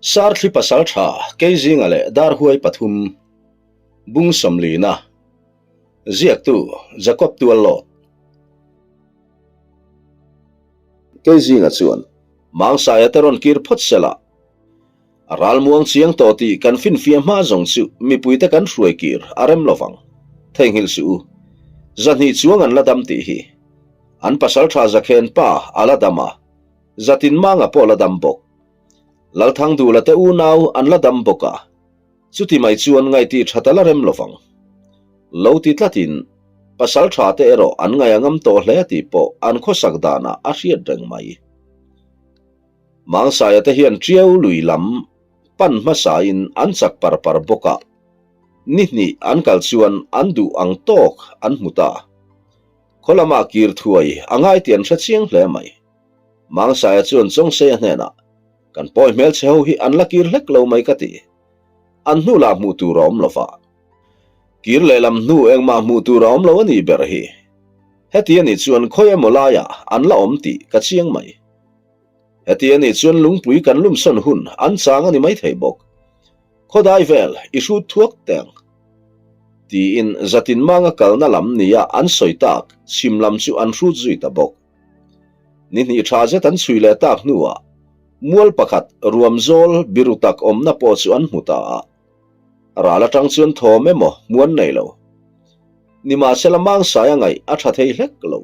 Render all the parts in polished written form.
Sarthli Pasaltha Keizinga leh Darhuai pathum Bung Sawmlina Ziaktu Jacob Tuallawt Keizinga chuan Mangsaia te rawn kir phawt sela a ralmuang chiang tawh tih kan finfiah hma zawng chu mipuite kan hruai kir a rem lovang. Theihnghilh suh u. Zahnih chuang an la dam tih hi. An pasaltha Zakhen pa a la dam a, Zatin Manga pawh la dam bawk. Lalthangdula te unau an la dam bawk a, chuti mai chuan ngaih tha ta la rem lovang. Lo ti tlatin pasal tha te erawh an ngaih a ngam tawh hle tih pawh an khawsak danah a hriat reng mai. Mangsaia te hian Tiau lui lam pan hmasain an chak par par bawk a, ni hnih an kal chuan an duh ang tawk an hmu ta. Khaw lamah kir thuai a ngai tih an hre chiang hle mai. Mangsaia chuan Chawngseia hnenah, Kan pawi hmelchhe ho hi an la kir hlek lo mai ka ti. An hnu lah hmuh tur a awm lo va. Kir lehlam hnu engmah hmuh tur a awm lo a nih ber hi. Heti a nih chuan khawi emaw laiah an la awm tih ka chiang mai. Heti a nih chuan lungpui kan lumsawn hun an chang a ni maithei bawk. Khawdai vel i hrut thuak teng. Tiin Zatin Manga kalna lam nia an sawi tak chhim lam chu an hrut zui ta bawk. Ni hnih tha zet an chhui leh tak hnuah mual pakhat ruam zawl biru tak awmna pawh chu an hmu ta a. Ral atang chuan thawm emaw hmuan nei lo. Nimahsela Mangsaia ngaih a tha thei hlek lo.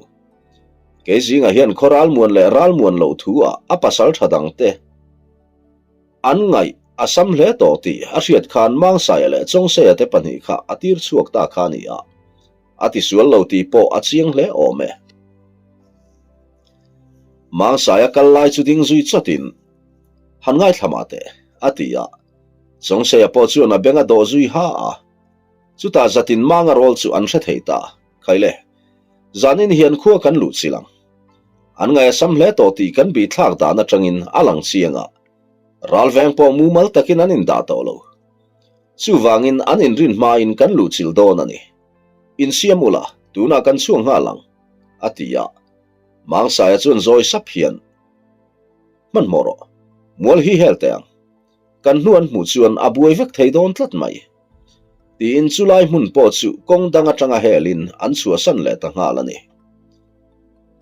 Kei zingah hian khaw ralmuan leh ralmuan loh thu ah a pasal tha dang te an ngaih a sam hle tawh tih a hriat khan Mangsaia leh Chawngseia te pahnih kha a tir chhuak ta kha a ni a. A tisual lo tih pawh a chiang hle awm e. Mangsaia kal lai chu ding zui chawtin, Han ngaithla mah teh, a ti a. Chawngseia pawh chuan a beng a dawh zui ha a. Chutah zatin Manga rawl chu an hre thei ta. Khaile, zanin hian khua kan luh chilh ang. An ngaih a sam hle tawh tih kan bihthlak dan atangin a lang chiang a. Ralveng pawh mumal takin an indah tawh lo. Chuvangin an inrin hmain kan luhchilh dawn a ni. Insiam ula, tunah kan chhuak nghal ang, a ti a. Mangsaia chuan zawi sap hian, Hmanhmawh rawh, mual hi hel teh ang. Kan hnu an hmuh chuan a buai vek thei dawn tlat mai. Tiin chulai hmun pawh chu kawng dang atanga helin an chhuahsan leh ta nghal a ni.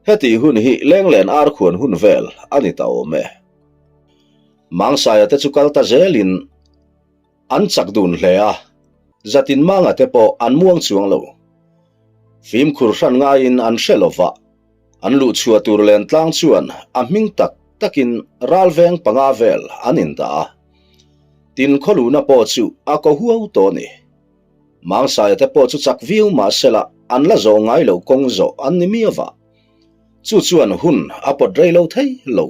Heti hun hi lenglen arkhuan hun vel a ni ta awm e. Mangsaia te chu kal ta zelin an chak dun hle a, Zatin Manga te pawh an muang chuang lo. Fimkhur hran ngaiin an hre lo va, an luh chhuah tur len tlang chuan a hming tak takin ralveng panga vel an indah a. Tin khawluhna pawh chu a ko huau tawh a ni. Mangsaia te pawh chu chak viau mahsela an la zawh ngai lo kawng zawh an ni miau va, chu chuan hun a pawt rei lo thei lo.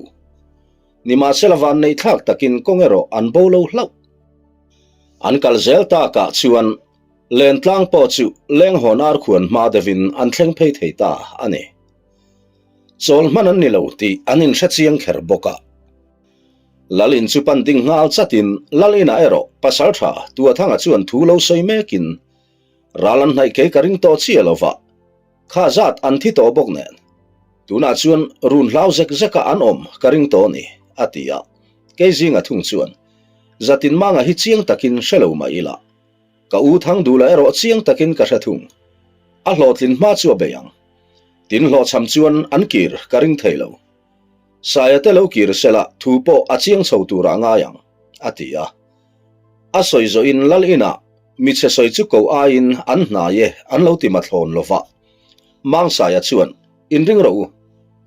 Nimahsela vanneih thlak takin kawng erawh an bo lo hlauh. An kal zel takah chuan Lentlang pawh chu Lenghawn arkhuan hma deuhin an thleng phei thei ta a ni. Chawl hman an ni lo tih an inhre chiang kher bawk a. Lal in chu pan ding nghal chatin Lal inah erawh Pasaltha Tuathanga chuan thu lo sawi mekin ral an hnaih kei ka ring tawh chiah lova, Kha zat an thi tawh bawk nen, tunah chuan run hlau zek zeka an awm ka ring tawh a ni, a ti a. Kei zinga thung chuan, Zatin Manga hi chiang takin hre lo mah ila, ka u Thangdula erawh chiang takin ka hre thung. A hlawhtlin hma chu a bei ang. Tin hlawhchham chuan an kir ka ring thei lo. Saia te lo kir sela thu pawh a chiang chho turah ngai ang, a ti a. A sawi zawhin Lal inah michhe sawi chu ko aiin an hnai e an lo ti mathlawn lo va. Mangsaia chuan, Inring rawh u,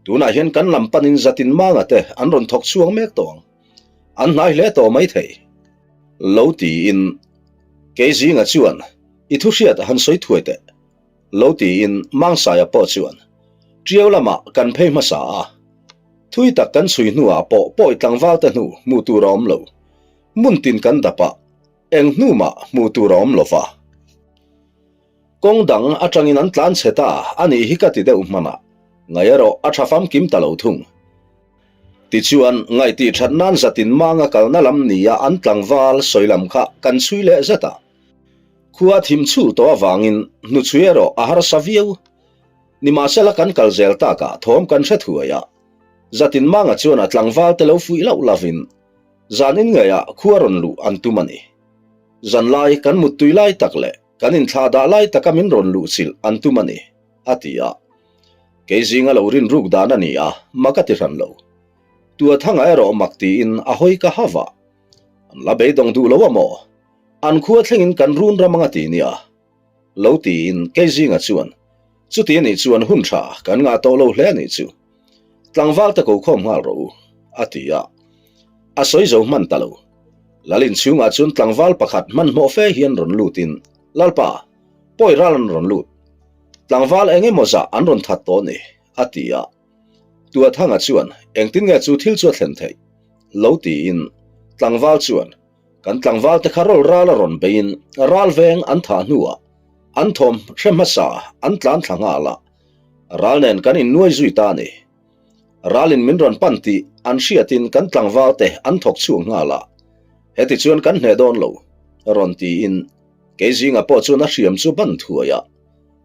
tunah hian kan lam panin zatin manga te an rawn thawk chhuak mek tawh ang. An hnai hle tawh maithei. Lo tiin Keizinga chuan, I thu hriat han sawi thuai teh. Lo tiin Mangsaia pawh chuan Tiau lamah kan phei hmasa a, thui tak kan chhui hnuah pawh pawi tlangval te hnu hmuh tur a awm lo. Hmun tin kan dap a, eng hnu mah hmuh tur a awm lo va. Kawng dang atangin an tlan chhe ta a nih hi ka ti deuh hman a, ngaih erawh a tha famkim ta lo thung. Tichuan, ngaih tih that nan zatin manga kalna lam nia an tlangval sawi lam kha kan chhui leh zet a. Khua thim chhul tawh avangin hnuchhui erawh a harsa viau. Nimahsela kan kal zel takah thawm kan hre thuai a, Zatin Manga chuan a tlangval te lo fuih loh lovin. Zanin ngeiah khua rawn luh an tum a ni. Zanlai kan muttui lai tak leh kan inthlah dah lai taka min rawn luh chilh an tum a ni, a ti a. Kei zinga lo rin ruk dan a ni a, mak a ti hran lo. Tuathanga erawh mak tiin a hawi ka ha vah. An la beidawng duh lo a maw? An khua thlengin kan run ram anga ti nia. Lo tiin kei zinga chuan, Chuti a nih chuan hun tha kan ngah tawh lo hle a nih chu. Tlangval te ko khawm nghal rawh u, a ti a. A sawi zo hman ta lo. Lal inchhungah chuan tlangval pakhat hmanhmawh fe hian rawn lutin, Lalpa, pawi ral an rawn lut. Tlangval eng emaw zah an rawn that tawh ni, a ti a. Tuathanga chuan, Engtin nge chu thil chu a thlen theih? Lo tiin tlangval chuan, Kan tlangval te kha rawl ral a rawn beiin ral veng an thah hnuah an thawm hre hmasa an tlan thla nghal a, ral nen kan innuai zui ta a ni. Ralin min rawn pan tih an hriatin kan tlangval te an thawk chhuak nghal a, heti chuan kan hneh dawn lo, rawn tiin kei zinga pawh chuan a hriam chu ban thuai a,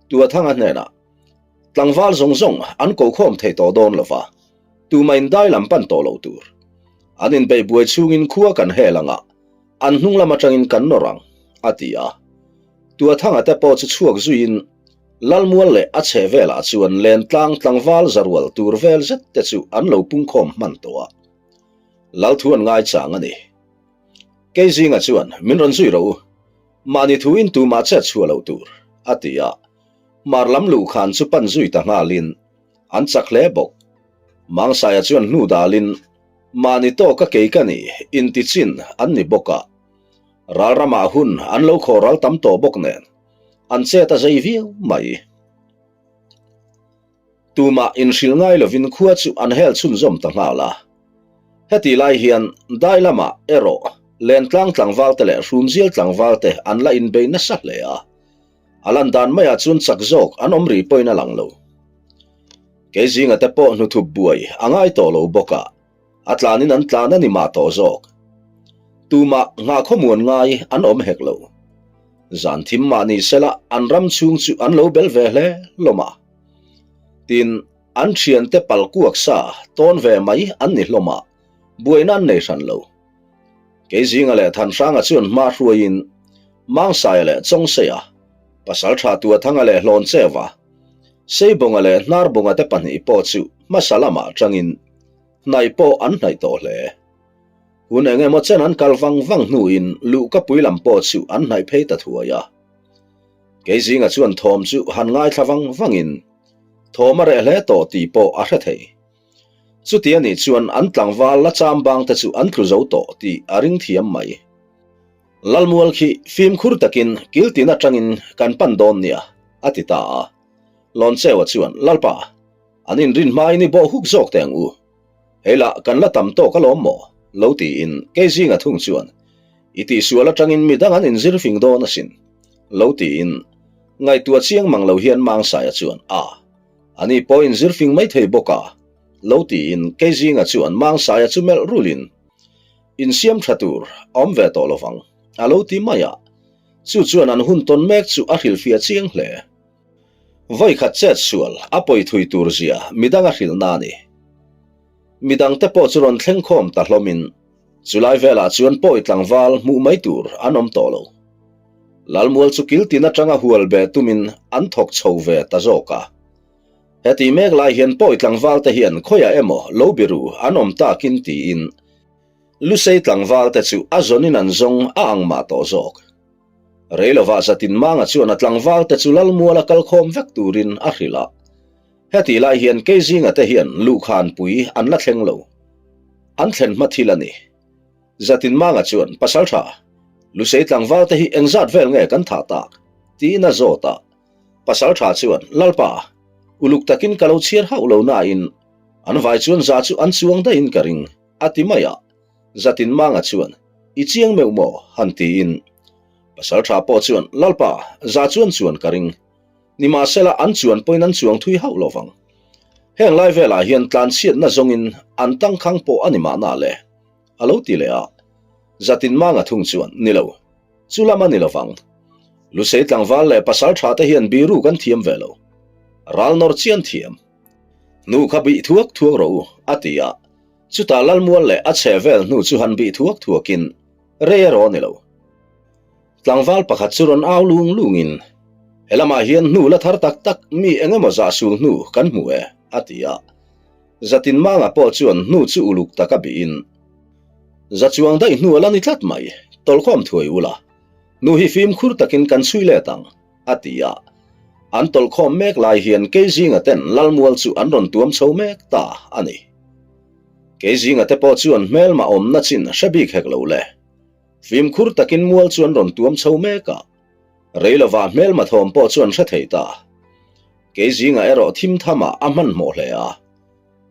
Tuathanga hnenah tlangval zawng zawng an ko khawm thei tawh dawn lo va, Tuma indai lam pan tawh lo tur. An inbeih buai chhungin khua kan hel ang a, an hnung lam atangin kan nawr ang, a ti a. Tuathanga te pawh chu chhuak zuiin Lalmual leh a chheh velah chuan lentlang tlangval zarual tur vel zet te chu an lo pungkhawm hman tawh a. Lalthu an ngaichang a ni. Kei zinga chuan min rawn zui rawh u, mahni thuin tumah chet chhuah loh tur, a ti a. Hmar lam luhkhan chu pan zui ta nghalin An chak hle bawk. Mangsaia chuan hnu dalin, Mahni tawka kei ka ni, inti chin an ni bawk a. Ral ramah hun an lo khaw ral tam tawh bawk nen, an chet a zei viau mai. Tumah inhrilh ngai lovin khua chu an hel chhunzawm ta nghal a. Heti lai hian dai lamah erawh Lentlang tlangvalte leh Hrumzial tlangvalte an la inbei nasa hle a. A lan dan maiah chuan chak zawk an awm rih pawhin a lang lo. Kei zinga te pawh hnuthup buai a ngai tawh lo bawk a, a tlanin an tlan a ni mah tawh zawk. Tumah nghah khawmuan ngai an awm hek lo. Zan thim mah ni sela an ram chhung chu an lo bel ve hle hlawm a. Tin, an thiante pal kuak sa tawn ve mai an ni hlawm a, buaina an nei hran lo. Kei zinga leh Thanhranga chuan hma hruaiin Mangsaia leh Chawngseia, Pasaltha Tuathanga leh Hlawncheuva, Seibawnga leh Hnarbawnga te pahnih pawh chu hmasa lamah tangin hnaih pawh an hnaih tawh hle. Hun eng emaw chen an kal vang vang hnuin luhkapui lam pawh chu an hnaih phei ta thuai a. Kei zinga chuan thawm chu han ngaithla vang vangin thawm a reh hle tawh tih pawh a hre thei. Chuti a nih chuan an tlangval la cham bang te chu an tlu zo tawh tih a ring thiam mai. Lalmual khi fimkhur takin kiltin atangin kan pan dawn nia, a ti ta a. Lawncheua chuan, Lalpa, an inrin hmain i bawh huk zawk teh ang u. Hei lah kan la tam tawk alawm maw? lo tiin kei zinga thung chuan, I tihsual atangin midang an inzir fing dawn asin, lo tiin ngaihtuah chiang mang lo hian Mangsaia chuan, A. Ani pawh inzir fing mai thei bawk a, lo tiin kei zinga chuan Mangsaia chu melh rulin, Insiam tha tur a awm ve tawh lovang, a lo ti mai a. Chu chuan an hun tawn mek chu a hrilhfiah chiang hle. Vawikhat chet sual a pawi thui tur zia midang a hrilh na a ni. Midangte pawh chu rawn thleng khawm ta hlawmin chulai velah chuan pawi tlangval hmuh mai tur an awm tawh lo. Lalmual chu kil tin atanga hual be tumin an thawk chho ve ta zawk a. Heti mek lai hian pawi tlangval te hian khawiah emaw lo biru an awm takin tiin Lusei tlangval te chu a zawnin an zawng a ang mah tawh zawk. Reilovah Zatin Manga chuan a tlangval te chu Lalmuala kal khawm vek turin a hrilh a. Heti lai hian Keizinga te hian luhkhanpui an la thleng lo. An thlen hma thil a ni. Zatin Manga chuan, Pasaltha, Lusei tlangval te hi engzat vel nge kan thah tak? tiin a zawt a. Pasaltha chuan, Lalpa, uluk takin ka lo chhiar hauh lo nain an vai chuan za chu an chuang daihin ka ring, a ti mai a. Zatin Manga chuan, I chiang meuh maw? han tiin. Pasaltha pawh chuan, Lalpa, za chuan chuan ka ring. Nimahsela an chuan pawhin an chuang thui hauh lo vang. Heng lai velah hian tlanchhiatna zawngin an tangkhang pawh a ni mahna le, a lo ti leh a. Zatin Manga thung chuan, Ni lo, chu lam a ni lo vang. Lusei tlangval leh pasal tha te hian biru kan thiam ve lo. Ral nawr chian thiam. Hnu kha bih thuak thuak rawh u, a ti a. Chutah Lalmual leh a chheh vel hnu chu han bih thuak thuakin rei erawh a ni lo. Tlangval pakhat chu rawn au lung lungin, He lamah hian hnu la thar tak tak mi eng emaw zah sul hnu kan hmu e, a ti a. Zatin Manga pawh chuan hnu chu uluk taka bihin, Za chuang daih hnu a la ni tlat mai, tawlkhawm thuai ula, hnu hi fimkhur takin kan chhui let ang, a ti a. An tawlhkhawm mek lai hian Keizinga ten Lalmual chu an rawn tuam chho mek ta a ni. Keizinga te pawh chuan hmelma awmna chin hre bik hek lo le. Fimkhur takin mual chu an rawn tuam chho mek a, rei lovah hmelma thawm pawh chu an hre thei ta. Keizinga erawh thim thamah a hmanhmawh hle a,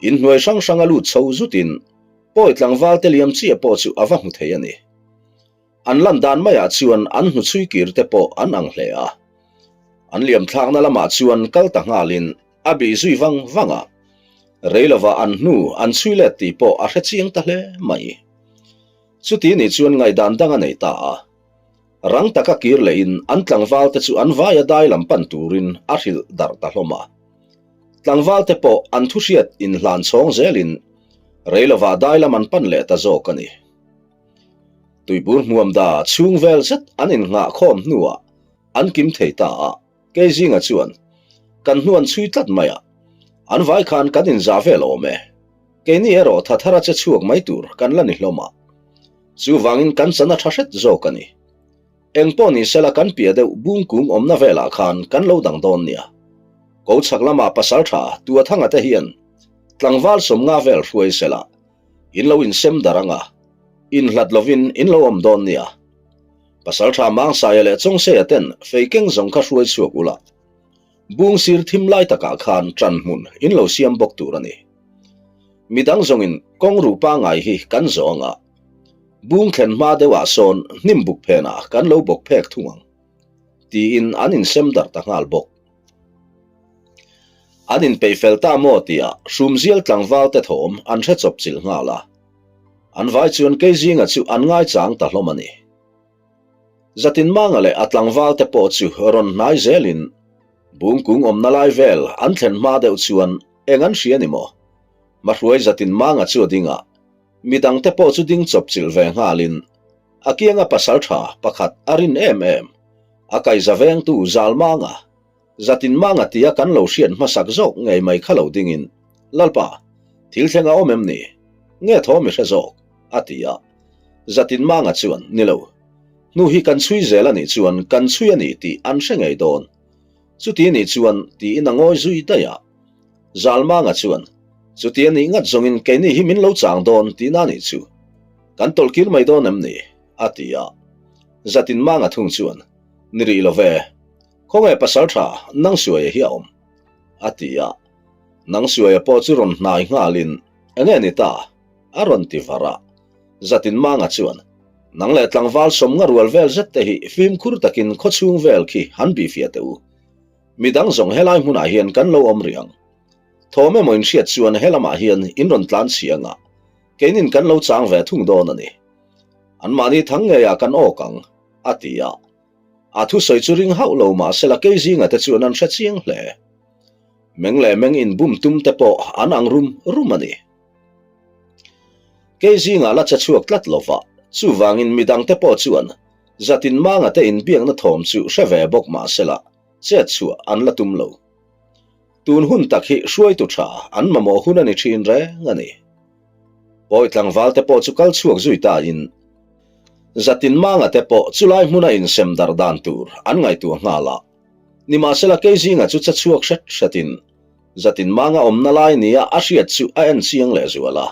inhnuai hrang hranga lut chho zutin pawi tlangval te liam chiah pawh chu a va hmu thei a ni. An lan dan maiah chuan an hnuchhui kir te pawh an ang hle a. An liam thlakna lamah chuan kal ta nghalin a bih zui vang vang a, rei lovah an hnu an chhui let tih pawh a hre chiang ta hle mai. Chuti nih chuan ngaihdan dang a nei ta a. Rang taka kir lehin an tlangval te chu an vaia dai lam pan turin a hrilh darh ta hlawm a. Tlangval te pawh an thuhriat inhlan chhawng zelin rei lovah dai lam an pan leh ta zawk a ni. Tuibur hmuam da chhung vel zet an innghah khawm hnuah an kim thei ta a, Keizinga chuan, Kan hnu an chhui tlat mai a, an vai khan kan inzah vel awm e. Keini erawh tha thara che chhuak mai tur kan la ni hlawm a, chuvangin kan chan a tha hret zawk a ni. Eng pawh ni sela kan piah deuh bung kung awmna velah khan kan lo dang dawn nia. Ko chhak lamah pasal tha Tuathanga te hian tlangval sawmnga vel hruai sela in lo insem darh anga, inhlat lovin in lo awm dawn nia. Pasal tha Mangsaia leh Chawngseia ten fei keng zawng kha hruai chhuak ula, bung sir thim lai takah khan ṭan hmun in lo siam bawk tur a ni. Midang zawngin kawng ruh pangngai hi kan zawh anga, bung thlen hma deuhah sawn hnim buk phenah kan lo bawk phek thung ang, tiin an insem darh ta nghal bawk. An inpeih fel ta maw tia Hrumzial tlangval te thawm an hre chawp chilh nghal a. An vai chuan Keizinga chu an ngaichang ta hlawm a ni. Zatinmanga leh a tlangval te pawh chu rawn hnai zelin Bungkung awmna lai vel an thlen hma deuh chuan eng an hria ni maw? Mahruai Zatinmanga chu a ding a, midang te pawh chu ding chawp chilh ve nghalin a kianga pasaltha pakhat a rin em em a kaihza vengtu Zalmanga Zatinmanga tia kan lo hriat hmasak zawk ngei mai kha lo dingin, Lalpa, thil thleng a awm em ni? Nge thaw mi hre zawk? a ti a. Zatinmanga chuan, Ni lo. Hnu hi kan chhui zel a nih chuan kan chhui a ni tih an hre ngei dawn. Chuti nih chuan tiin a ngawi zui daih a. Zalmanga chuan, Chuti a nih ngat zawngin keini hi min lo chang dawn tihna nih chu. Kan tawlhkir mai dawn em ni? a ti a. Zatinmanga thung chuan, Ni rih lo ve. Khawnge pasal tha nang suaia hi a awm? a ti a. Nang suaia pawh chu rawn hnai nghalin, Enge ni ta? a rawn ti var a. Zatinmanga chuan, Nang leh tlangval sawmnga rual vel zet te hi fimkhur takin khawchhung vel khi han bihfiah teh u. Midang zawng helai hmunah hian kan lo awm rih ang. Thawm emaw inhriat chuan helamah hian in rawn tlan chhi anga, keinin kan lo chang ve thung dawn a ni. Anmahni thang ngeiah kan awk ang, a ti a. A thusawi chu ring hauh lo mah sela kei zinga te chuan an hre chiang hle. Meng leh meng inbum tum te pawh an ang rum rum a ni. Kei zingah la che chhuak tlat lova, chuvangin midang te pawh chuan Zatin Manga te inbiakna thawm chu hre ve bawk mah sela chet chhuah an la tum lo. Tun hun tak hi hruaitu tha an mamawh hun a ni thin reng a ni. Pawi tlangval te pawh chu kal chhuak zui ta in Zatin Manga te pawh chulai hmuna insem darh dan tur an ngaihtuah nghal a. Nimahsela kei zinga chu che chhuak hret hretin Zatin Manga awmna lai nia a hriat chu a en chiang leh zual a.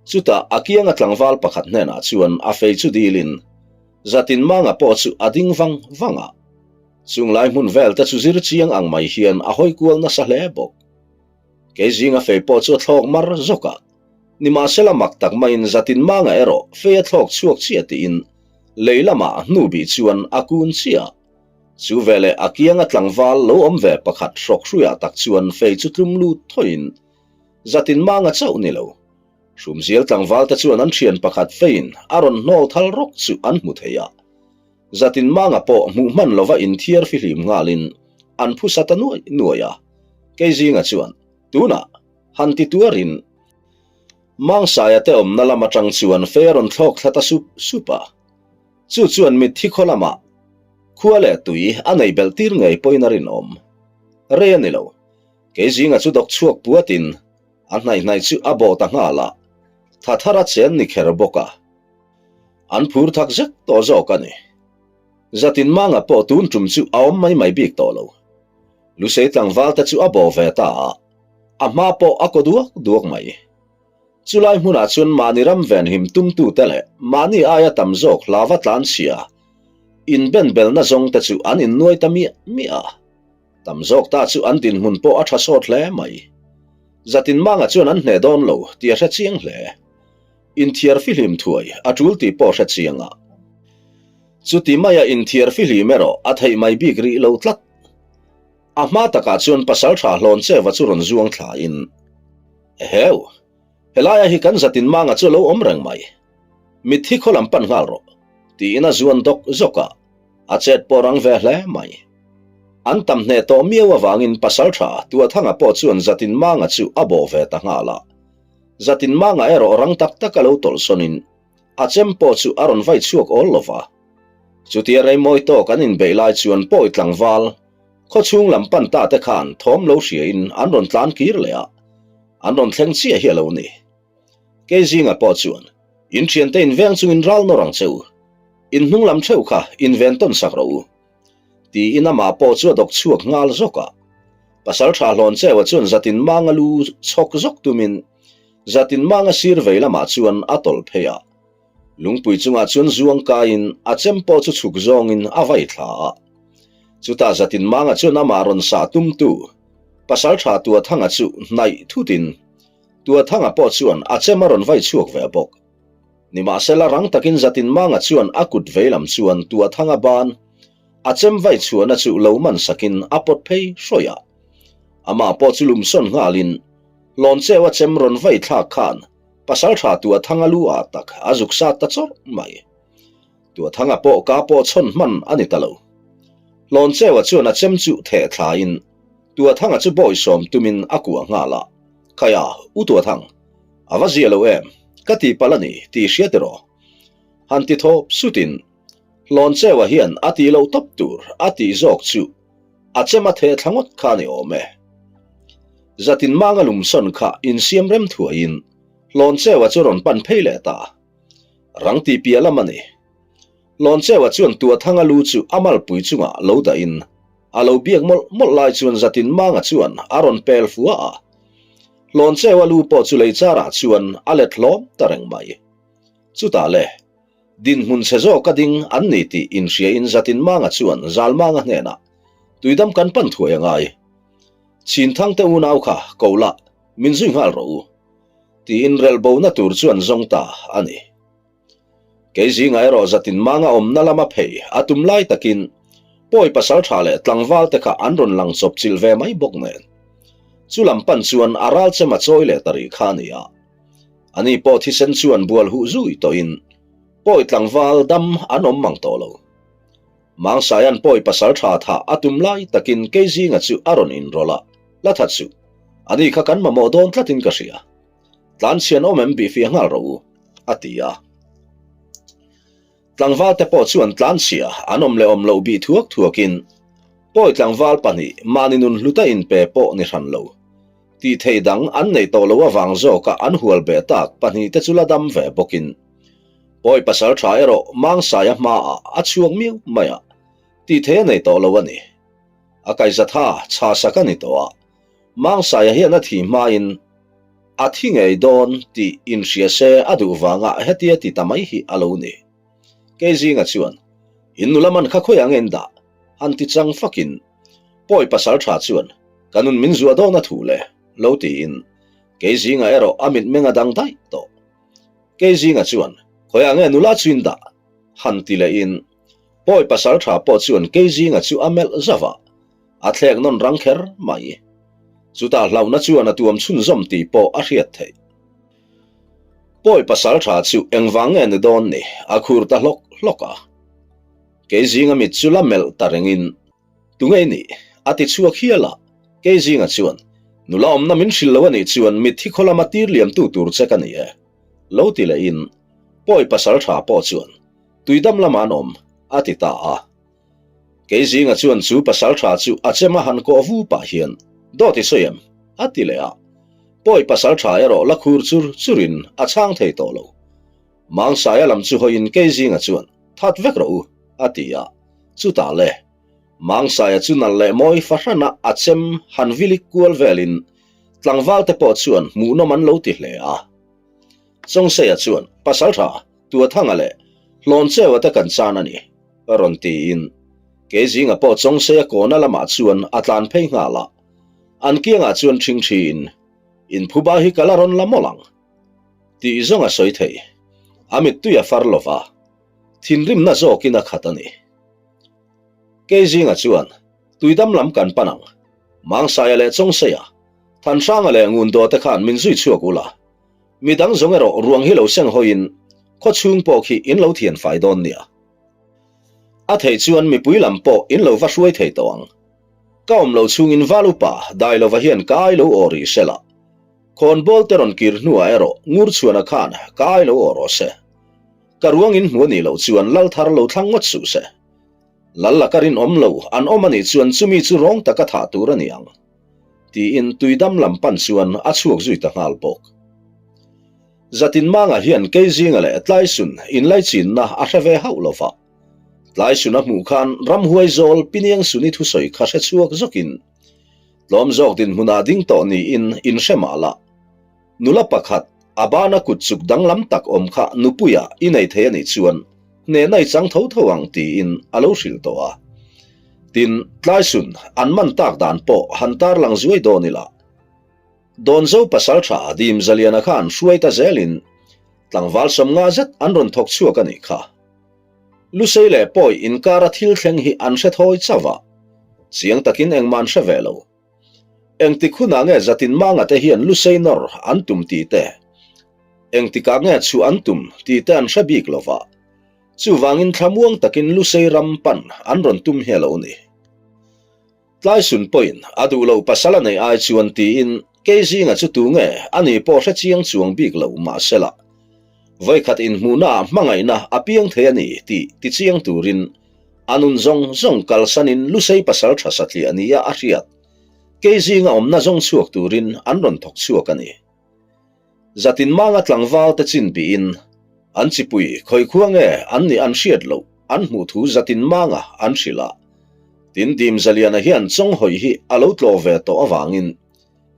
Chutah a kianga tlangval pakhat hnenah chuan a fei chu dilin Zatin Manga pawh chu a ding vang vang a. Chung lai hmun vel te chu zir chiang ang mai hian a hawi kual nasa hle bawk. Kei zinga fei pawh chu a thlawk mar zawk a. Nimahsela mak tak maiin Zatin Manga erawh fei a thlawk chhuak chiah tiin lei lamah hnu bih chuan a kun chiah. Chu veleh a kianga tlangval lo awm ve pakhat hrawk hruiah tak chuan fei chu tlum lut thawiin Zatin Manga chauh ni lo. Hrumzial tlangval te chuan an thian pakhat feiin a rawn hnawl thal rawk chu an hmu thei a. Zatin Manga pawh hmuh hman lova inthiar fihlim nghalin an phusa ta nuai nuai a. Kei zinga chuan, Tunah, han ti tuarin. Mangsaia te awmna lam atang chuan fei a rawn thlawk thla ta sup sup a. Chu chuan mitthi khaw lamah khua leh tui a nei belh tir ngei pawhin a rinawm. Rei a ni lo. Kei zinga chu dawk chhuak puatin a hnaih hnaih chu a bawh ta nghal a, tha thar a chen ni kher bawk a. An phur thak zek tawh zawk a ni. Zatin Manga pawh tun tum chu a awm mai mai bik tawh lo. Lusei tlangval te chu a bawh ve ta a, a hma pawh a kaw duak duak mai. Chulai hmunah chuan mahni ram venhim tumtute leh mahni aia tam zawk hlava tlanchhia inbenbelna zawngte chu an innuai ta miah miah a. Tam zawk ta chu an dinhmun pawh a tha sawt hle mai. Zatin Manga chuan an hneh dawn lo tih a hre chiang hle. Inthiar fihlim thuai a tul tih pawh a hre chiang a. Chuti maia inthiar fihlim erawh a theih mai bik rih lo tlat. A hma takah chuan pasaltha hlawn cheva chu rawn zuang thlain, Eheu! Helaia hi kan zatin manga chu a lo awm reng mai. Mitthi khaw lam pan nghal rawh, tiin a zuan dawk zawk a, a chet pawh rang ve hle mai. An tam hneh tawh miau avangin pasaltha Tuathanga pawh chuan zatin manga chu a bawh ve ta nghal a. Zatin manga erawh rang tak tak a lo tawlhsawnin a chem pawh chu a rawn vai chhuak awl lo va. Chutia reimawi tawk an inbeih lai chuan pawi tlangval khawchhung lam pan ta te khan thawm lo hriain an rawn tlan kir leh a, an rawn thleng chiah hi a lo ni. Kei zinga pawh chuan in thiante in veng chungin ral nawr ang che u, in hnung lam theuh kha in ven tawn sak rawh u, tiin amah pawh chu a dawk chhuak nghal zawk a. Pasal tha hlawn cheua chuan zatin manga lu chhawk zawk tumin zatin manga sir vei lamah chuan a tawlh phei a. Lungpui chungah chuan zuang kaiin a chem pawh chu chhuk zawngin a vai thla a. Chutah zatin manga chuan amah rawn sah tumtu pasal tha Tuathanga chu hnaih thutin Tuathanga pawh chuan a chem a rawn vai chhuak ve bawk. Nimahsela rang takin zatin manga chuan a kut vei lam chuan Tuathanga ban a chem vai chhuahna chu lo man sakin a pawt phei hrawih a. Amah pawh chu lumsawn nghalin Hlawncheu a chem rawn vai thlak khan Pasalṭha Tuathanga lu ah tak a zuk sat ta chawrh mai. Tuathanga pawh ka pawh chhawn hman a ni ta lo. Hlawncheua chuan a chem chu theh thlain Tuathanga chu bawisawm tumin a kuah nghal a, Khaia, U Tuathang, a va zia lo em, ka ti palh a ni tih hria tiraw? Han ti thawp sutin Hlawncheua hian a tih loh tawp tur a tih zawk chu a chem a theh thla ngawt kha a ni awm e. Zatin manga lumsawn kha insiam rem thuaiin Hlawncheua chu rawn pan phei leh ta. Rang tih piah lam a ni. Hlawncheua chuan Tuathanga lu chu a malpui chungah lo dahin a lo biak mawlh mawlh lai chuan Zatin manga chuan a rawn pel fua a. Hlawncheua lu pawh chu leicharah chuan a let hlawm ta reng mai. Chutah le. Dinhmun chhe zawk a ding an ni tih inhriain Zatinmanga chuan Zalmanga hnenah, Tuidam kan pan thuai a ngai. Chinthangte unau kha ko la, min zui nghal rawh u. Tiin relhbona tur chuan zawng ta a ni. Kei zingah erawh Zatinmanga awmna lama phei a tum lai takin pawi pasal tha leh tlangval te kha an rawn lang chawp chilh ve mai bawk nen. Chu lam pan chuan a ral chem a chawi leh ta rih kha a ni a. Ani pawh thisen chuan bual huh zui tawhin pawi tlangval dam an awm mang tawh lo. Mangsaia'n pawi pasal tha thah a tum lai takin Keizinga chu a rawn inrawlh a, La that suh, ani kha kan mamawh dawn tlatin ka hria. Tlanchhian awm em bihfiah nghal rawh u, a ti a. Tlangval te pawh chuan tlanchhia an awm leh awm loh bih thuak thuakin pawi tlangval pahnih mahni nun hluta inpe pawh ni hran lo. Tih theih dang an neih tawh loh avang zawka an hual beh tak pahnihte chu la dam ve bawkin pawi pasal tha erawh Mangsaia hmaah a chhuak miau mai a, tih theih a nei tawh lo a ni. A kaihzatha chha sak a ni tawh a, Mangsaia hian a thih hmain a thi ngei dawn tih inhria se a duh vanga hetia ti ta mai hi a lo ni. Kei zinga chuan, In nula man kha khawiah nge in dah? Han ti chang fakin pawi pasal tha chuan, Ka nun min zuah dawn a thu le, lo tiin kei zinga erawh a mitmeng a dang daih tawh. Kei zinga chuan, Khawiah nge nula chu in dah? Han ti lehin pawi pasal tha pawh chuan kei zinga chu a melh zauh a, a thlek nawn rang kher mai. Chutah hlauhna chuan a tuam chhunzawm tih pawh a hriat theih. Pawi pasal tha chu engvang nge ni dawn ni a khur ta hlawk hlawk a. Kei zinga mit chu la melh ta rengin, Tunge i nih? a ti chhuak hial a. Kei zinga chuan, Nula awmna min hrilh lo a nih chuan mitthi khaw lama tir liamtu tur che ka ni e. Lo ti lehin Pawi pasal tha pawh chuan Tuidam lamah an awm, a ti ta a. Keizinga chuan chu pasal tha chu a chem a han kawh vu pah hian, Dawt i sawi em? a ti leh a. Pawi pasal tha erawh la khur chur churin a chhang thei tawh lo. Mangsaia lam chu hawiin Keizinga chuan, That vek rawh u, a ti a. Chutah le, Mangsaia chu nalh leh mawi fahrana a chem han vilik kual velin tlangvalte pawh chuan hmuhnawm an lo ti hle a. Chawngseia chuan, Pasal tha, Tuathanga leh Hlawncheua te kan chan a ni, rawn tiin Keizinga pawh Chawngseia kawna lamah chuan a tlan phei nghal a. An kiangah chuan ṭhingṭhiin, Inphuba hi ka la rawn la mawlh ang, tih zawng a sawi thei. A mittui a far lo va, thinrimna zawkin a khat a ni. Keizinga chuan, Tuidam lam kan pan ang. Mangsaia leh Chawngseia, Thanhranga leh Ngundaw te khan min zui chhuak ula. Midang zawng erawh ruang hi lo seng hawiin khaw chhung pawh khi in lo thian fai dawn nia. A theih chuan mipui lam pawh in lo va hruai thei tawh ang. Ka awm lo chhungin val upa Dailova hian ka ai lo aw rih se la. Khawnbawl te rawn kir hnuah erawh Ngurchhuana khan ka ai lo aw rawh se. Ka ruang in hmu a nih loh chuan lal thar lo thlang ngawt suh se. Lal laka rinawm lo an awm a nih chuan chumi chu rawng taka thah tur a ni ang. Tiin tuidam lam pan chuan a chhuak zui ta nghal bawk. Zatinmanga hian Keizinga leh Tlaisun inlaichinna a hre ve hauh lo va. Tlaisun a hmuh khan ramhuai zawl Piniangsuni thusawi kha hre chhuak zawkin tlawm zawk dinhmunah ding tawh niin inhre mah la. Nula pakhat, a bana kut chuk danglam tak awm kha nupuia i nei thei a nih chuan hnehna i chang tho tho ang tiin a lo hrilh tawh a. Tin, Tlaisun an man tak dan pawh han tarlang zuai dawn ila. Dawnzo pasaltha Dim Zaliana khan hruai ta zelin tlangval 50 zet an rawn thawk chhuak a nih kha. Lusei leh Pawi inkara thil thleng hi an hre thawi chauh a, chiang takin engmah an hre ve lo. Engtik hunah nge Zatin Manga te hian Lusei nawr an tum tih te, engtikah nge chhuah an tum tih te an hre bik lo va, chuvangin thlamuang takin Lusei ram pan an rawn tum hi a lo ni. Tlaisun pawhin a duh loh pasal a neih ai chuan tiin kei zinga chu tu nge a ni pawh hre chiang chuang bik lo mahsela vawikhat inhmuhnaah hmangaihna a piang thei a ni tih tichiang turin A nun zawng zawng kalsanin Lusei pasal tha satliah nia a hriat. Kei zinga awmna zawng chhuak turin an rawn thawk chhuak a ni. Zatin manga tlangval te chin bihin an chipui khawikhua nge an nih an hriat loh an hmuh thu zatin manga an hrilh a. Tin Dimzaliana hian chawnghawi hi a lo tlaw ve tawh avangin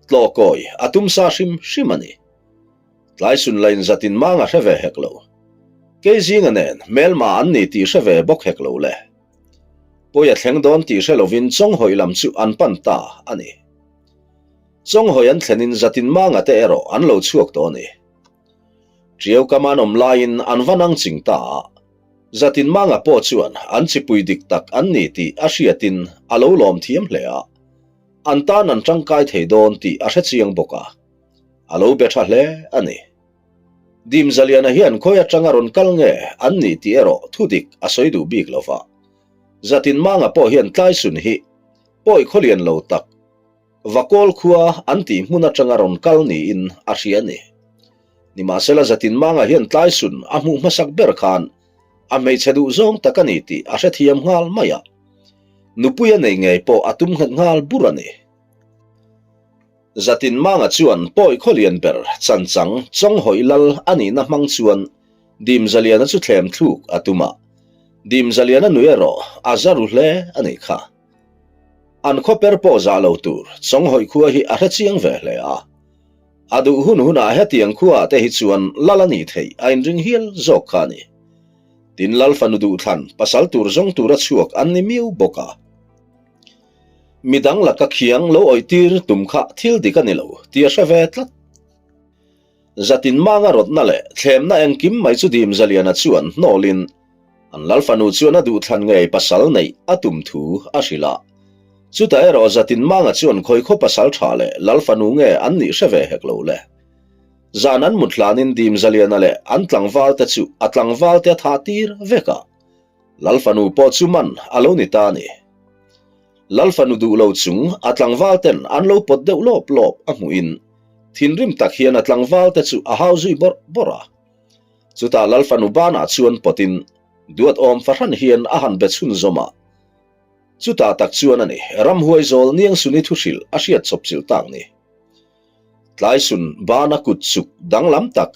tlawkawi a tum sa hrim hrim a ni. Tlaisun lain zatin manga hre ve hek lo. Kei zinga nen hmelma an ni tih hre ve bawk hek lo le. Pawi a thleng dawn tih hre lovin Chawnghawi lam chu an pan ta a ni. Chawnghawi an thlenin zatin manga te erawh an lo chhuak tawh a ni. Ṭiau kam an awm laiin an va nang ching ta a, zatin manga pawh chuan an chipui dik tak an ni tih a hriatin a lo lawm thiam hle a, an tan an ṭangkai thei dawn tih a hre chiang bawk a. A lo be tha hle a ni. Dimzaliana hian khawi atanga rawn kal nge an nih tih erawh thudik a sawi duh bik lo va. Zatin Manga pawh hian Tlaisun hi pawi khawlian lo tak Vakawl khua an tih hmun atanga rawn kal niin a hria a ni. Nimahsela Zatin Manga hian Tlaisun a hmuh hmasak ber khan a hmeichhe duh zawng tak a ni tih a hrethiam nghal mai a. Nupui a nei ngei pawh a tum nghet nghal bur a ni. Zatin Manga chuan pawi khawlian ber chanchang Chawnghawi lal a nihna hmang chuan Dimzaliana chu thlem thluk a tum a, Dimzaliana nui erawh a za ru hle a nih kha. An khaw per pawh zah lo tur Chawnghawi khua hi a hre chiang ve hle a, a duh hun hunah hetiang khuaah te hi chuan lal a nih theih a inring hial zawk kha a ni. Tin lal fanu duhthlan pasal tur zawng tura chhuak an ni miau bawk a. Midang laka khiang lo awihtir tum kha thil dik a ni lo tih a hre ve tlat. Zatin manga rawtna leh thlemna engkim mai chu Dimzaliana chuan hnawlin an lal fanu chuan a duhthlan ngei pasal neih a tum thu a hrilh a. Chutah erawh Zatin manga chuan khawikhaw pasal tha leh lal fanu nge an nih hre ve hek lo le. Zan an mut hlanin Dimzaliana leh an tlangvalte chu a tlangvalte a thah tir vek a. Lal fanu pawh chu man a lo ni ta a ni. Lal fanu duh lo chung a tlangval ten an lo pawt deuh lawp lawp a hmuh in thinrim tak hian a tlangval te chu a hau zui bawrh bawrh a. Chutah Lal fanu banah chuan pawt in duat awm fahran hian a han be chhunzawm a. Chutah tak chuan a ni ramhuai zawl Niangsuni thuhrilh a hriat chawp chilh tak ni. Tlaisun bana kut chuk danglam tak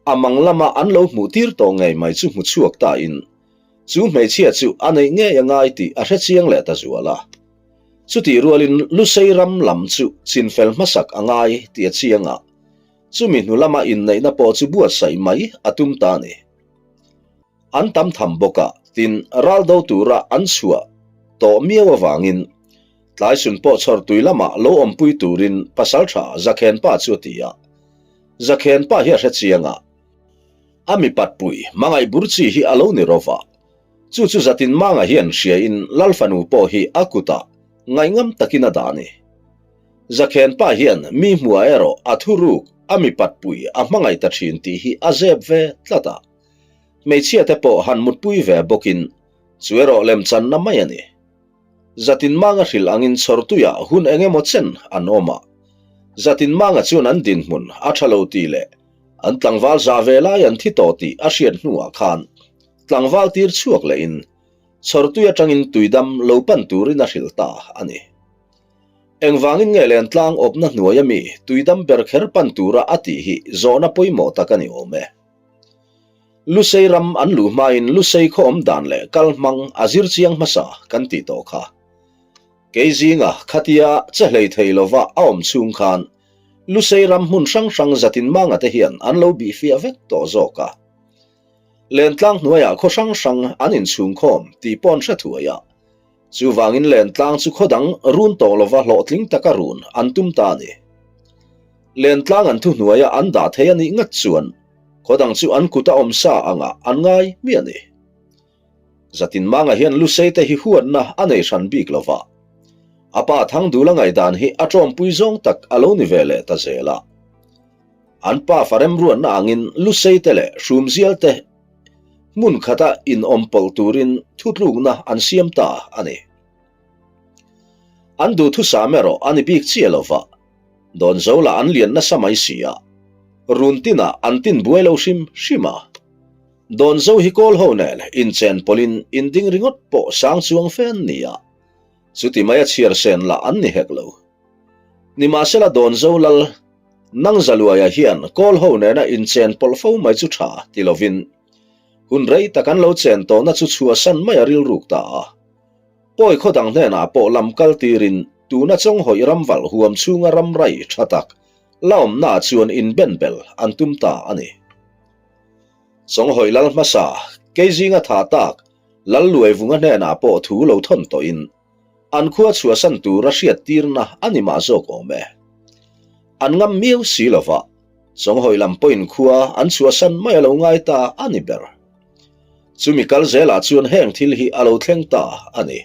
a mang lama an lo hmuh tir tawh ngei mai chu hmu chhuak ta in chu hmeichhia chu a neih ngei a ngai tih a hre chiang leh ta zual a. Chutih rualin Lusei ram lam chu chinfel hmasak a ngai tih a chiang a, chumi hnu lama inneihna pawh chu buatsaih mai a tum ta a ni. An tam tham bawk a, tin ral do tura an chhuah tawh miau avangin Tlaisun pawh chhawr tui lamah lo awmpui turin pasaltha Zakhenpa chu a ti a. Zakhenpa hi a hre chiang a, a mipatpui hmangaih bur chi hi a lo ni rova, chu chu zatin manga hian hriain Lalfanu pawh hi a kutah ngaihngam takin a dah a ni. Zakhenpa hian mi hmuah erawh a thuruk a mipatpui a hmangaih ta thin tih hi a zep ve tlat a. Hmeichhia te pawh han mutpui ve bawkin chu erawh lemchanna mai a ni. Zatin Manga hrilh angin chhawrtuiah hun eng emaw chen an awm a. Zatin Manga chuan an dinhmun a tha lo tih leh an tlangval za ve lai an thi tawh tih a hriat hnuah khan tlangval tir chhuak lehin chhawrtui atangin tuidam lo pan turin a hrilh ta a ni. Engvangin nge lentlang awpna hnuaia mi tuidam ber kher pan tura a tih hi zawhna pawimawh tak a ni awm e. Lusei ram an luh hmain Lusei khaw awm dan leh kal hmang a zir chiang hmasa kan tih tawh kha. Kei zinga khatia che hlei thei lova a awm chhung khan Lusei ram hmun hrang hrang zatin manga te hian an lo bih fiah vek tawh zawk a. Lentlang hnuaiah khaw hrang hrang an inchhungkhawm tih paw'n hre thuai a. Chuvangin Lentlang chu khaw dang run tawh lova hlawhtling taka run an tum ta a ni. Lentlang an thuhnuaia an dah thei a nih ngat chuan Khaw dang chu an kut a awm sa anga an ngai hmiah a ni. Zatin Manga hian Lusei te hi huatna a nei hran bik lo va. A pa Thangdula ngaihdan hi a tawmpui zawng tak a lo ni ve leh ta zel a. An pa fa remruatna angin Lusei te leh Hrumzial te hmun khata inawm pawlh turin thutlukna an siam ta a ni. An duhthusam erawh a ni bik chiah lo va. Dawnzo lah an lian nasa mai si a, run tinah an tin buai lo hrim hrim a. Dawnzo hi kawl ho nen inchen pawlhin inding ringawt pawh sang chuang fe an ni a, chuti mai a chhiar sen lah an ni hek lo. Nimahsela Dawnzo lal Nangzaluaia hian kawl ho nena inchen pawlh fo mai chu tha ti lovin hun rei tak an lo chen tawhna chu chhuahsan mai a rilruk ta a. Pawi khaw dang hnenah pawh lam kal tirin tuna Chawnghawih ramvalh huam chhunga ramrai tha tak la awmnaah chuan inbenbel an tum ta a ni. Chawnghawih lal hmasa kei zinga tha tak Lal Luaivunga hnenah pawh thu lo thawn tawhin an khua chhuahsan tura hriattirna a ni mah zawk awm e. An ngam miau si lova Chawnghawih lam pawhin khua an chhuahsan mai a lo ngai ta a ni ber. Chumi kal zelah chuan heng thil hi a lo thleng ta a ni.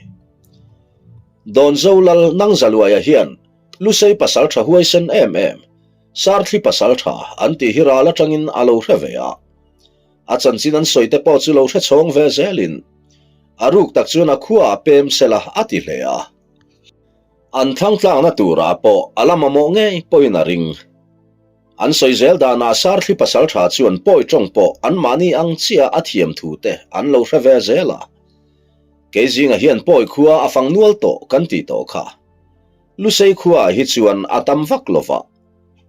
Dawnzo Lal Nangzaluaia hian Lusei pasal tha huaisen em em, Sarthli pasal tha an tih hi ral atangin a lo hre ve a. A chanchin an sawi te pawh chu lo hre chhawng ve zelin a ruk tak chuan a khuaah pem sela a ti hle a. An thlangtlakna turah pawh a la mamawh ngei pawhin a ring. An sawi zel danah Sarthli pasaltha chuan pawi tawng pawh anmahni ang chiah a thiam thu te an lo hre ve zel a. Kei zinga hian pawi khua a fang nual tawh kan tih tawh kha. Lusei khuaah hi chuan a tam vak lo va,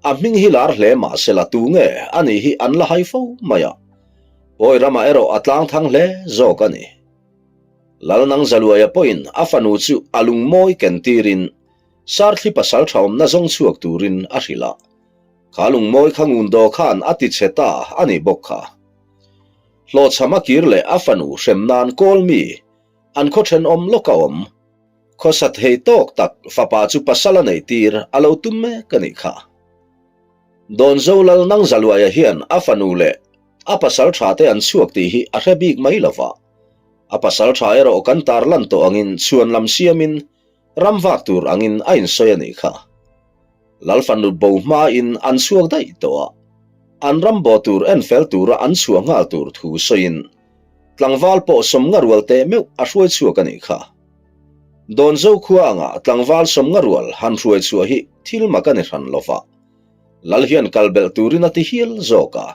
a hming hi lar hle mahse la tu nge a nih hi an la hai fo mai a. Pawi ramah erawh a tlang thang hle zawk a ni. Lalnangzaluaia pawhin a fanu chu a lungmawi ken tirin Sarthli pasal tha awmna zawng chhuak turin a hrilh a, kha lungmawi kha ngun daw khan a ti chhe ta a nih bawk kha. Hlawhchham a kir leh a fanu hrem nan kawl mi an khaw thenawm lawk a awm. Khawsa thei tawk tak fapa chu pasal a neih tir a lo tum mek a nih kha. Dawnzo Lal Nangzaluaia hian a fanu leh a pasal tha te an chhuak tih hi a hre bik mai lova. A pasal tha erawh kan tarlan tawh angin chhuan lam siamin Ram vak tur angin a insawi a nih kha. Lalfanu bo hmain an chhuak daih tawh a, an ram bo tur en fel tura an chhuah nghal tur thu sawiin tlangval pawh sawm nga rual teh meuh a hruai chhuak a nih kha. Dawnzo khua anga tlangval sawmnga rual han hruai chhuah hi thil mak a ni hran lo va, Lal hian kal belh turin a ti hial zawk a.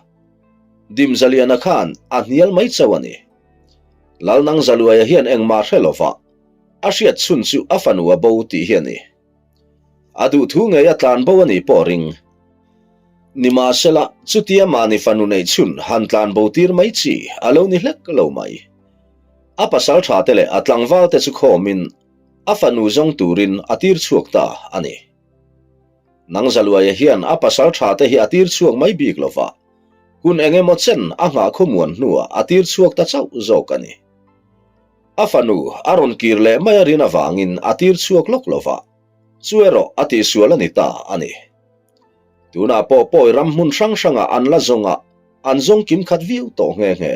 Dimzaliana khan a hnial mai chauh a ni. Lalnangzaluaia hian engmah hre lo va, a hriat chhun chu a fanu a bo tih hi a ni. A duhthu ngei a tlan bo a nih pawh ring. Nimahsela, chutia mahni fanu neih chhun han tlan bo tir mai chi a lo ni hlek lo mai. A pasal tha te leh a tlangval te chu khawmin a fanu zawng turin a tir chhuak ta a ni. Nangzaluaia hian a pasal tha te hi a tir chhuak mai bik lo va, hun eng emaw chen a nghah khawmuan hnuah a tir chhuak ta chauh zawk a ni. A fanu a rawn kir leh mai a rin avangin a tir chhuak lawk lo va, chu erawh a tihsual a ni ta a ni. Tunah pawh pawi ram hmun hrang hrangah an la zawng a, an zawng kim khat viau tawh nghe nghe.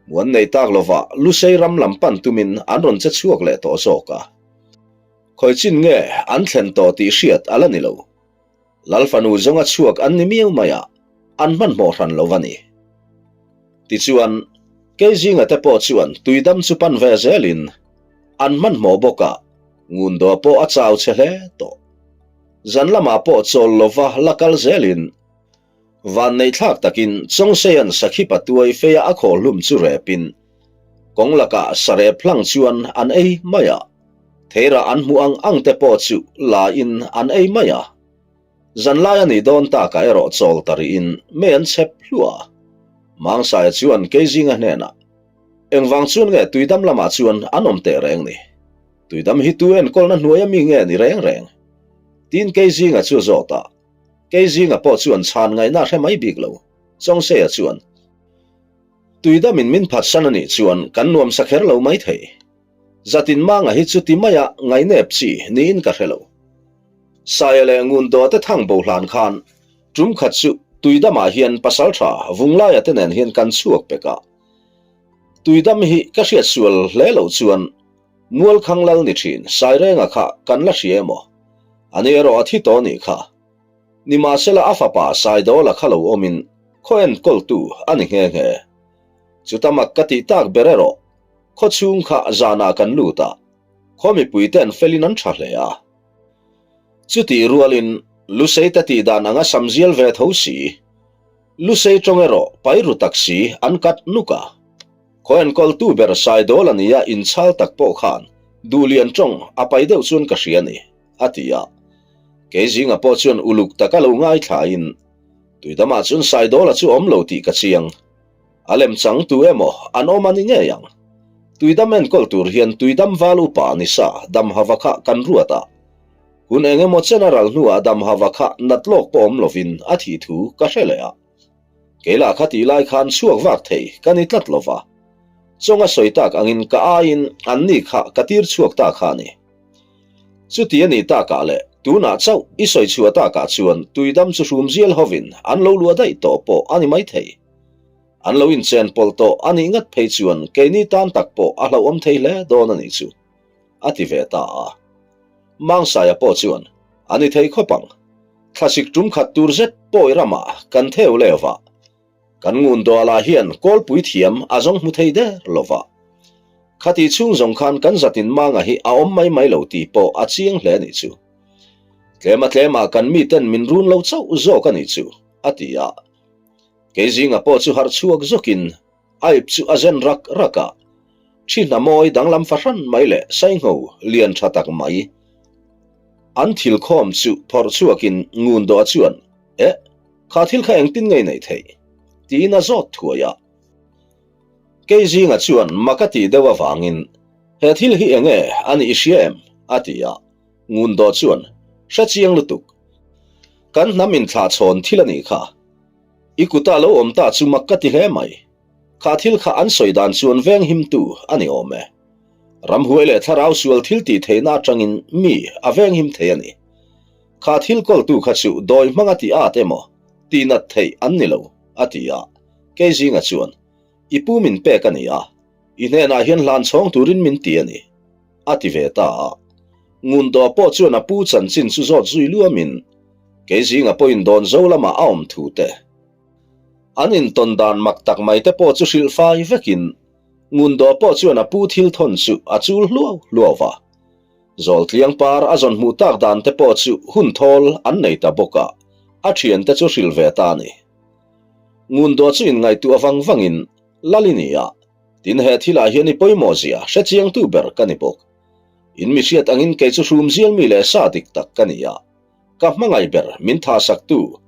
Muan nei tak lovah Lusei ram lam pan tumin an rawn che chhuak leh tawh zawk a. Khawi chin nge an thlen tawh tih hriat a la ni lo. Lal fanu zawnga chhuak an ni miau mai a, an hmanhmawh hran lo a ni. Tichuan, Keizinga te pawh chuan tuidam chu pan ve zelin an hmanhmawh bawk a, Ngundoa pawh a chau che hle tawh. Zan lamah pawh chawl lova la kal zelin vanneihthlak takin Chawngseia'n sakhi patuai feia a khawh hlum chu repin kawng lakah sarep hlang chuan an ei mai a. Theirah an hmuh ang ang te pawh chu la in an ei mai a. Zanlai a nih dawn takah erawh chawl ta rih in mei an chhep hluah a. Mangsaia chuan Keizinga hnenah, Engvang chuan nge tuidam lamah chuan an awm teh reng ni? Tuidam hi tu enkawlna hnuaia mi nge ni reng reng? Tiin Keizinga chu a zawt a. Keizinga pawh chuan chhan ngaihna a hre mai bik lo. Chawngseia chuan, Tuidamin min phatsan a nih chuan kan nuamsa kher lo mai thei. Zatin Manga hi chuti maia ngainep chi niin ka hre lo. Saia leh Ngundoa te thang bo hlan khan tum khat chu Tuidamah hian pasaltha Vunglaia te nen hian kan chhuak pek a. Tuidam hi ka hriat sual hle loh chuan Mualkhang lal ni thin Sairenga kha kan la hria emaw? Ani erawh a thi tawh nih kha. Nimahsela a fapa Saidawla kha lo awmin khaw enkawltu a ni nghe nghe. Chuta mak ka tih tak ber erawh Khaw chhung kha zanah kan lut a, khaw mipuite an felin an tha hle a. Chutih rualin Lusei te tih dan anga sam zial ve tho si, Lusei tawng erawh pai ru tak si an kat nuk a. Khaw enkawltu ber Saidawl a nia inchhal tak pawh khan Duhlian tawng a pai deuh chuan ka hria a ni, a ti a. Keizinga pawh chuan uluk taka lo ngaithlain, Tuidamah chuan Saidawla chu awm lo tih ka chiang. A lem chang tu emaw an awm a ni ngei ang. Tuidam enkawl tur hian tuidam val upa ni sa damhava kha kan ruat a. Hun eng emaw chen a ral hnuah damhava kha nat lawk pawh awm lovin a thih thu ka hre leh a. Kei lah kha tih lai khan chhuak vak thei ka ni tlat lo va. Chawnga sawi tak angin ka aiin anni kha ka tir chhuak ta kha a ni. Chuti a nih takah leh tunah chauh i sawi chhuah takah chuan tuidam chu hrum zial hovin an lo luah daih tawh pawh a ni maithei. An lo inchen pawlh tawh a nih ngat phei chuan keini tan tak pawh a hlauhawm thei hle dawn a nih chu, a ti ve ta a. Mangsaia pawh chuan, A ni thei khawp ang. Thlasik tum khat tur zet pawi ramah kan theu leu va. Kan ngun dawlah hian kawlpui thiam a zawng hmu thei der lo va. Khati chhung zawng khan kan zatin manga hi a awm mai mai lo tih pawh a chiang hle a nih chu. Tlema tlemah kan miten min run lo chauh zawk a nih chu, a ti a. Kei zinga pawh chu harh chhuak zawkin a ip chu a zen rak rak a, thi hna mawi danglam fahran mai leh saingho lian tha tak mai an thil khawm chu phawrh chhuakin ngun dawh chuan, Eh, kha thil kha engtin ngei neih theih? tiin a zawt thuai a. Kei zinga chuan mak a tih deuh avangin, He thil hi enge a nih i hria em? a ti a. Ngun dawh chuan, Hre chiang lutuk. Kan hnam inthlahchhawn thil a nih kha. I kuta lo awm ta chu mak ka ti hle mai. Kha thil kha an sawi dan chuan veng himtu a ni awm e. Ramhuai leh thlarau sual thil tih theihna atangin mi a veng him thei a ni. Kha thil kawltu kha chu dawi hmanga ti at emaw tih nat theih an ni lo, a ti a. Kei zinga chuan, I pu min pek a ni a, i hnenah hian hlan chhawng turin min ti a ni, a ti ve ta a. Ngundaw pawh chuan a pu chanchin chu zawt zui luamin, Kei zinga pawhin dawn zo lamah a awm thu te. An intawn dan mak tak mai te pawh chu hrilh fai vekin, Ngundaw pawh chuan a pu thil thawn chu a chul hluau hluau va. Zawltliang par a zawn hmuh tak dan te pawh chu hun thawl an nei ta bawk a, a thiante chu hrilh ve ta a ni. Ngundaw chu inngaihtuah vang vangin Lal i ni a, tin he thilah hian i pawimawh zia hre chiangtu ber ka ni bawk. In mi hriat angin kei chu hrum zial mi leh sa dik tak ka ni a, ka hmangaih ber min thahsaktu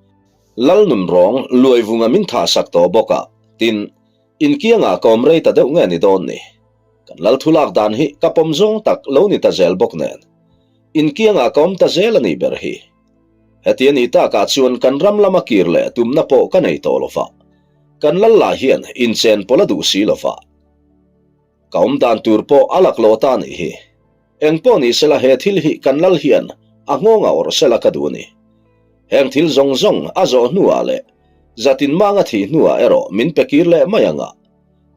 Lal nunrawng Luaivunga min thahsak tawh bawk a, tin, inkiangah ka awm rei ta deuh nge ni dawn ni? Kan Lal thulak dan hi ka pawm zawng tak lo ni ta zel bawk nen, inkiangah ka awm ta zel a nih ber hi. Heti a nih takah chuan kan ram lama kir leh tumna pawh ka nei tawh lo va, kan Lal lah hian inchen pawlh a duh si lo va. Ka awm dan tur pawh a laklawh ta a nih hi. Engpawh ni sela he thil hi kan lal hian a nghawng a awrh sela ka duh a ni. Heng thil zawng zawng a zawh hnuah leh zatin manga thih hnuah erawh min pe kir leh mai ang a.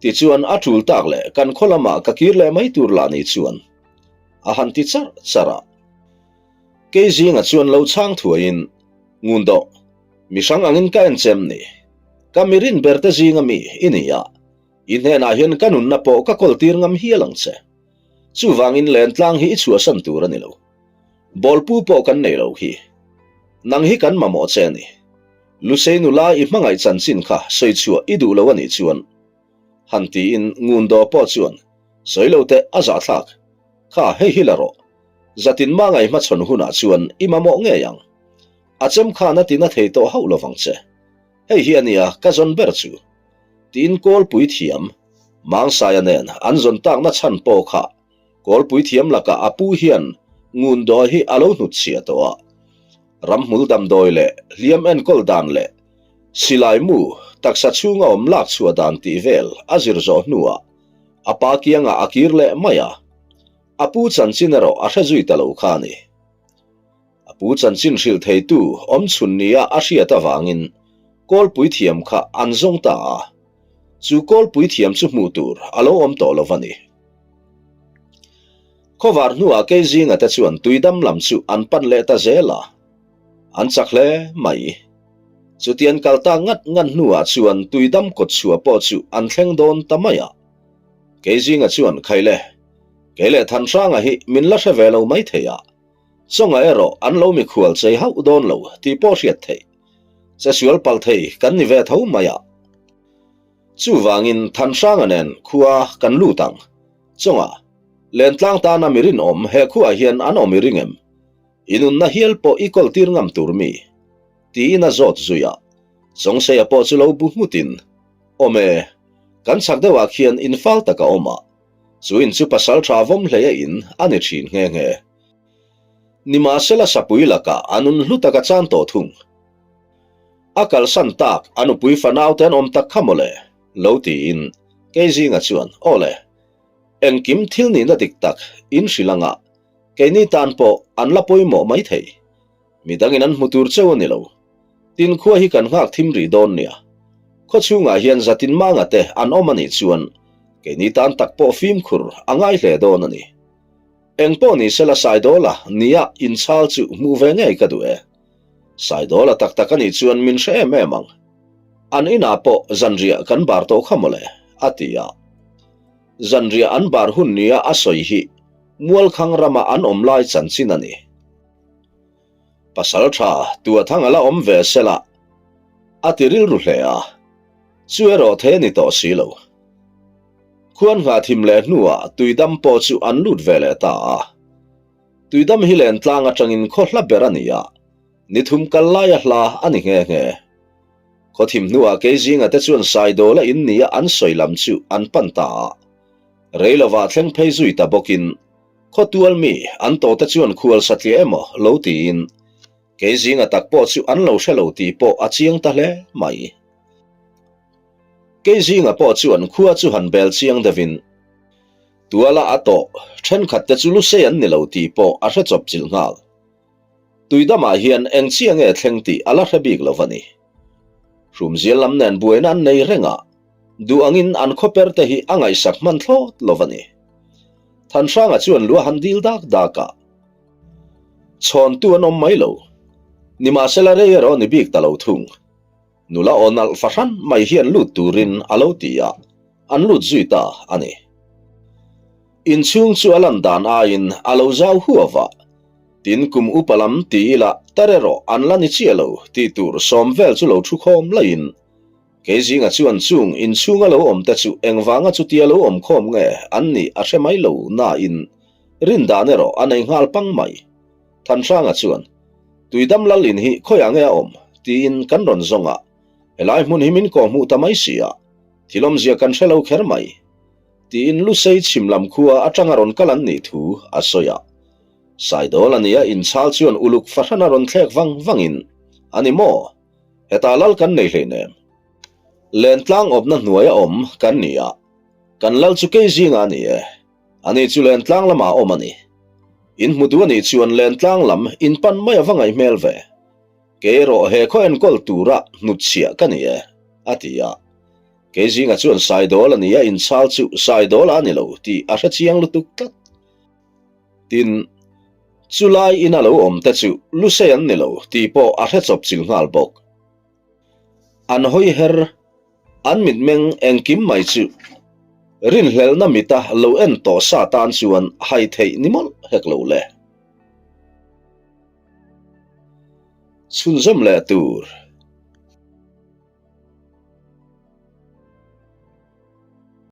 Tichuan a tul tak leh kan khaw lamah ka kir leh mai tur lah ni chuan a han ti charh charh a. Kei zinga chuan lo chhang thuaiin, Ngun dawh, mi hrang angin ka en chem ni. Ka mirin berte zinga mi i ni a. I hnenah hian ka nunna pawh ka kawl tir ngam hial ang che. Chuvangin lentlang hi i chhuahsan tur a ni lo. Bawlpu pawh kan nei lo hi. Nang hi kan mamawh che a ni. Lusei nula i hmangaih chanchin kha sawi chhuah i duh lo a nih chuan. Han tiin Ngundaw pawh chuan sawi lo teh a zahthlak. Kha hei hi la rawh. Zatin mangai hmachhawn hunah chuan i mamawh ngei ang. A chem khan a tina thei tawh hauh lovang che. Hei hi a nia ka zawn ber chu. Tiin Kawlpui thiam, Mangsaia nen an zawn takna chhan pawh kha Kawlpui thiam lakah a pu hian Ngundaw hi a lo hnutchhiah tawh a. Ramhmul damdawi leh hliam enkawl dan leh silai mu taksa chhunga awm lak chhuah dan tih vel a zir zawh hnuah a pa kiangah a kir leh mai a. A pu chanchin erawh a hre zui ta lo kha a ni. A pu chanchin hrilh theitu awm chhun nia a hriat avangin Kawlpui thiam kha an zawng ta a, chu Kawlpui thiam chu hmuh tur a lo awm tawh lo a ni. Khawvar hnuah Keizinga te chuan tuidam lam chu an pan leh ta zel a, an chak hle mai. Chutian kal ta ngat ngat hnuah chuan tuidam kawtchhuah pawh chu an thleng dawn ta mai a. Keizinga chuan Khaile, kei leh Thanhranga hi min la hre ve lo maithei a, Chawngah erawh an lo mikhual chei hauh dawn lo tih pawh hriat theih. Che sual palh thei kan ni ve tho mai a. Chuvangin Thanhranga nen khua kan lut ang. Chawngah, Lentlang tana mi rinawm he khuaah hian an awm i ring em? I nunna hial pawh i kawl tir ngam tur mi? Tiin a zawt zui a. Chawngseia pawh chu lo bu nghutin, Awm e, kan chhak deuhah khian infal tak a awm a. Chu in chu pasal tha vawm hlei a in a ni thin nghe nghe. Nimahsela sapui lakah a nun hlu tak a chan tawh thung. A kalsan tak a nupui fanau te an awm tak kha mawle, lo tiin Keizinga chuan, Aw le, engkim thil nihna dik tak in hrilh anga keini tan pawh an la pawimawh mai thei. Midangin an hmu tur cheu a ni lo. Tin khua hi kan nghak thim rih dawn nia. Khaw chhungah hian zatin manga te an awm a nih chuan keini tan tak pawh fimkhur a ngai hle dawn a ni. Eng pawh ni sela Saidawla nia inchhal chu hmuh ve ngei ka duh e. Saidawla tak tak a nih chuan min hre em em ang. An inah pawh zanriah kan bar tawh kha mawle, a ti a. Zanriah an bar hun nia a sawi hi Mualkhang rama an awm lai chanchin a ni. Pasal tha Tuathang a la awm ve sela a ti rilru hle a, chu erawh thei a ni tawh si lo. Khuan nghah thim leh hnuah Tuidam pawh chu an lut ve leh ta a. Tuidam hi lentlang atangin khaw hla ber a ni a, ni thum kal laia hla a ni nghe nghe. Khaw thim hnuah Keizinga te chuan Saidawla in nia an sawi lam chu an pan ta a. Reilovah thleng phei zui ta bawkin Khawtual mi an tawhte chuan khual satliah emaw lo tiin kei zinga tak pawh chu an lo hre lo tih pawh a chiang ta hle mai. Kei zinga pawh chuan khua chu han bel chiang deuhin tuala a tawh thenkhat te chu lusei an ni lo tih pawh a hre chawp chilh nghal. Tuidamah hian eng chiah nge thleng tih a la hre bik lo va ni. Hrumzial lam nen buaina an nei reng a, duh angin an khawper te hi a ngaihsak hman thlawt lo va ni. Thanhranga chuan lua han dil dak dak a, chhawntu an awm mai lo. Nimahsela rei erawh ni bik ta lo thung. Nula aw nalh fahran mai hian lut turin a lo ti a, an lut zui ta a ni. Inchhung chu a lan dan aiin a lo zau huau a, tin kum upa lam ti ila tar erawh an la ni chiah lo tih tur sawm vel chu lo thu khawm laiin kei zinga chuan chung inchhunga lo awm te chu engvanga chutia lo awm khawm nge an nih a hre mai lo nain rin dan erawh a nei nghal pang mai. Thanhranga chuan, Tuidam lal in hi khawiah nge a awm? tiin kan rawn zawng a, helai hmun hi min kawhhmuh ta mai si a, thil awmzia kan hre lo kher mai. Tiin Lusei chhim lam khua atanga rawn kal an nih thu a sawi a. Saidawl a nia inchhal chuan uluk fahran a rawn thlek vang vangin, A ni maw? Hetah lal kan nei hleinem. Lentlang awpna hnuaia awm kan ni a, kan lal chu kei zingah a ni e. Ani chu Lentlang lamah a awm a ni. In hmu duh a nih chuan Lentlang lam in pan mai a va ngaih hmel ve. Kei erawh he khaw enkawl tura hnutchhiah ka ni e, a ti a. Kei zinga chuan Saidawl a ni a, inchhal chu Saidawl a ni lo tih a hre chiang lutuk tlat. Tin, chulai ina lo awm te chu Lusei an ni lo tih pawh a hre chawp chil nghal bawk. An hawi her, an mitmeng engkim mai chu rinhlelhna mita lo en tawh sa tan chuan hai theih ni mawlh hek lo le. Chhunzawm leh tur.